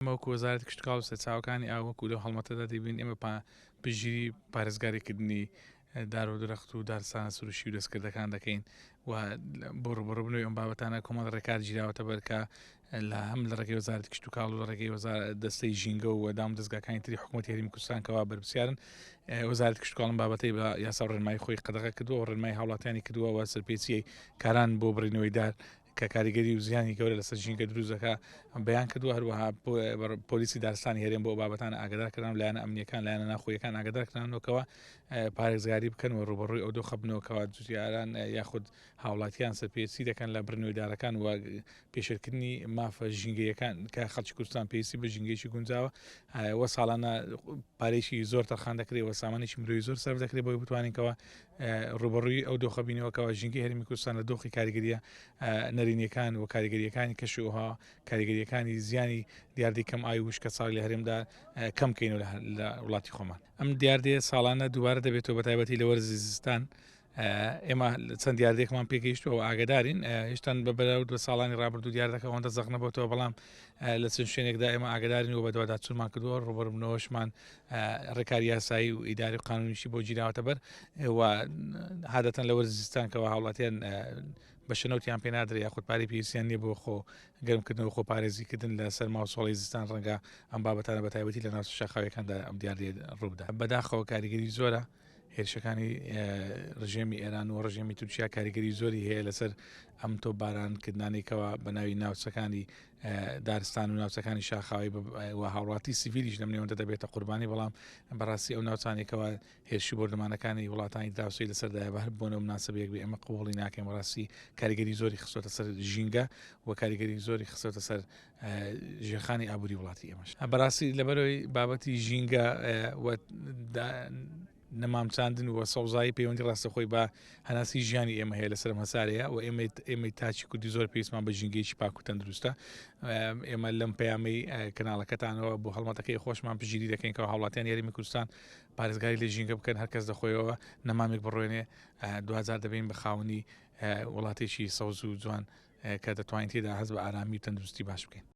ئێمە وەکو وەزارەتی کشتوکاڵ و سەرچاوەکانی ئاو وەکو لەو هەڵمەتەدا دەیبینین ئێمە پشتگیری پارێزگاریکردنی دار و درەخت و دارستانە سروشتی و دەستکردەکان دەکەین و بۆ ڕوبەڕوبنەوەی ئەم بابەتانە کۆمەڵ ڕێکار گیراوەتە بەر کە لە هەم لە ڕێگەی وەزارەتی کشتوکاڵ و لە ڕێگەی وەزارەت دەستەی ژینگە و دام دەزگاکانی تری حکوومەتی هەرێمی کوردستان کەوا بەرپرسیارن وەزارەتی کشتوکاڵ ئەم بابەتەی بە یاسا و ڕێنمایی خۆی قەدەغە کردووە و ڕێنمایی هاوڵاتیانی کردووە و سەرپێچیی کاران بۆ بڕینەوەی دار کە کاریگەری و زیانی گەورە لەسەر ژینگە دروست دەکات بەیان کردووە، هەروەها پۆلیسی دارستانی هەرێم بۆ ئەو بابەتانە ئاگادار کران و لایەنە ئەمنییەکان لایەنە ناوخۆییەکان ئاگادار کرانەوە کەوا پارێزگاری بکەن و ڕووبەڕووی ئەو دۆخە بنەوە کەوا جوتیاران یاخود هاوڵاتیان سەرپێچی دەکەن لە بڕینەوەی دارەکان و پێشێلکردنی مافە ژینگەیەکان کە خەڵکی کوردستان پێویستی بە ژینگەیەکی گونجاوە و ساڵانە پارێکی زۆر تەرخان دەکرێت و سامانێکی مرۆیی زۆر سەرف دەکرێت بۆی بتوانین کەوا ڕووبەڕووی ئەو دۆخە بینەوە کەوا ژینگەی هەرێمی کوردستان لە دۆخی کاریگەرییە نەرێنییەکان و کاریگەرییەکانی کەشوهەوا، کاریگەرییەکانی زیانی دیاردەی کەم ئاوی وشکەساڵی لە هەرێمدا کەم بکەینەوە لە وڵاتی خۆمان. ئەم دیاردەیە ساڵانە دووبارە دەبێتەوە بەتایبەتی لە وەرزی زستان ئێمە چەند دیاردەیەکمان پێگەیشتووە و ئاگدارین هێشتان بە بەراورد بە ساڵانی ڕابردوو دیاردەکە ئەوەندە زەق نەبۆتەوە بەڵام لە چەند شوێنێکدا ئێمە ئاگدارین و بەدواداچوونمان کردووە ڕووبەڕووبوونەوەشمان ڕێکاری یاسایی و ئیداری و قانونیشی بۆ گیراوەتە بەر و عادەتەن لە وەرزی زستان کەەوە هاوڵاتیان بەشە نەوتیان پێ نادرێ یاخود پارەی پێویستیان نییە بۆ خۆ گەرمکردنەوە خۆ پارێزیکردن لە سەرما و سۆڵی زستان ڕەنگە ئەم بابەتانە بە تایبەتی لە ناوچە شاخاویەکاندا ئەم دیاردەیە ڕووبدا بەداخەوە کاریگەری زۆرە هێرشەکانی ڕژێمی ئێران و ڕژێمی تورکیا کاریگەری زۆری هەیە لەسەر ئەم تۆپباران کردنانەی کەوا بە ناوی ناوچەکانی دارستان و ناوچەکانی شاخاوی و هاوڵاتی سیڤیلیش لەم نێوەندە دەبێتە قوربانی بەڵام بەڕاستی ئەو ناوچانێکەوە هێرشی بۆردومانەکانی وڵاتانی دراوسێی لەسەردایە بە هەر بۆنە و مناسبەیەک بێ ئێمە قبوڵی ناکەین بەڕاستی کاریگەری زۆری خستۆتە سەر ژینگە و کاریگەری زۆری خستۆتە سەر ژێرخانی ئابووری وڵاتی ئێمەش بەڕاستی لەبەرەوەی بابەتی ژینگە و نەمام چاندن و سەوزایی پەیوەندی ڕاستەخۆی بە هەناسی ژیانی ئێمە هەیە لەسەر هەسارەیە و ئێمە ئێمەی تاچی کوردی زۆر پێویستمان بە ژینگەیەکی پاک و تەندروستە ئێمە لەم پەیامەی کەناڵەکەتانەوە بۆ هەڵمەتەکەی خۆشمان پشتگیری دەکەین کە هاوڵاتیان یاریمی کوردستان پارێزگاری لە ژینگە بکەن هەرکەس دەخۆیەوە نەمامێک بڕوێنێ دوجار دەبین بە خاوەنی وڵاتێکی سەوز و جوان کە دەتوانین تێدا هەست بە ئارامی و تەندروستی باش بکەین.